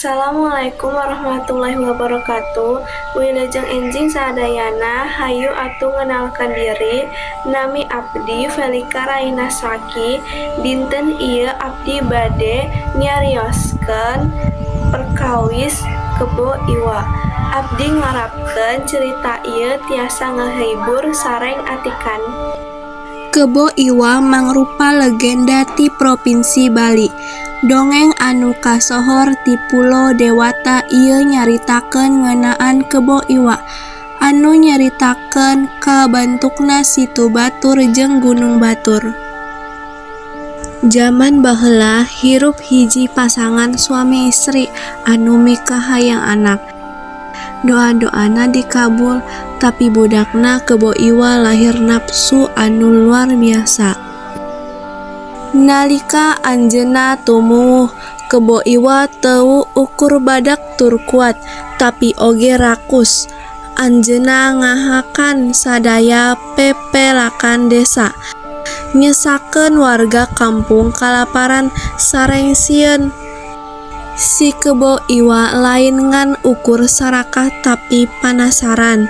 Assalamualaikum warahmatullahi wabarakatuh. Wilujeng enjing sadayana. Hayu atuh ngenalkeun diri. Nami abdi Felika Raina Saki. Dinten ieu abdi bade nyarioskeun perkawis Kebo Iwa. Abdi ngarapkeun cerita ieu tiasa ngahibur sareng atikan. Kebo Iwa mangrupa legenda ti Propinsi Bali. Dongeng anu kasohor ti Pulo Dewata ieu nyaritakeun ngeunaan Kebo Iwa anu nyaritakeun kabentukna Situ Batur jeung Gunung Batur. Jaman baheula hirup hiji pasangan suami istri anu mikahayang anak. Doa-doana dikabul, tapi budakna Kebo Iwa lahir napsu anu luar biasa. Nalika anjeunna tumuwuh, Kebo Iwa teu ukur badak tur kuat, tapi oge rakus. Anjeunna ngahakan sadaya pepelakan desa, nyesakeun warga kampung kalaparan sareng sieun. Si Kebo Iwa lain ngan ukur sarakah tapi panasaran.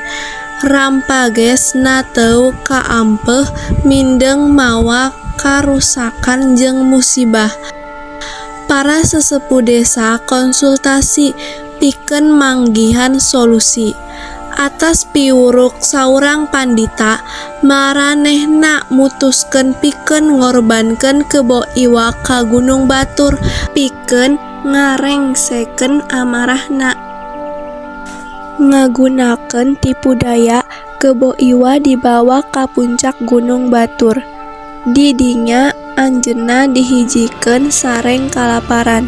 Rampagesna teu kaampeh mindeng mawa karusakan jeung musibah. Para sesepuh desa konsultasi pikeun manggihan solusi. Atas piwuruk saurang pandita, maranehna mutuskeun pikeun ngorbankeun Kebo Iwa ka Gunung Batur pikeun ngarengsekeun amarahna. Ngagunakeun tipu daya, Kebo Iwa dibawa ka puncak Gunung Batur. Di dinya anjeunna dihijikeun sareng kalaparan.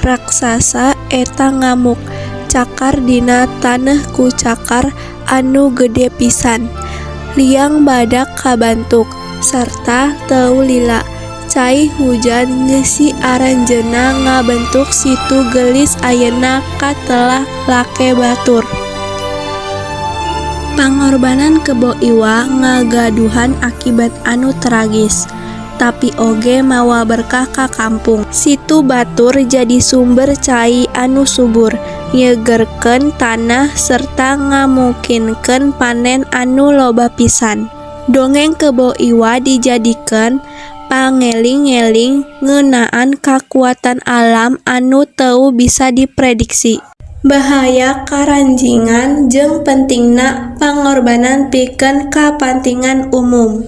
Raksasa eta ngamuk, cakar dina taneuh ku cakar anu gede pisan. Liang badak kabantuk, sarta teu lila. Cai hujan ngeusi aranjeunna ngabentuk Situ Gelis ayeuna katelah Lake Batur. Pangorbanan Kebo Iwa ngagaduhan akibat anu tragis, tapi oge mawa berkah ka kampung. Situ Batur jadi sumber cai anu subur, nyegerkeun tanah serta ngamungkinkeun panen anu loba pisan. Dongeng Kebo Iwa dijadikeun pangeling-eling ngeunaan kakuatan alam anu teu bisa diprediksi, bahaya karanjingan jeung pentingna pangorbanan pikeun kapantingan umum.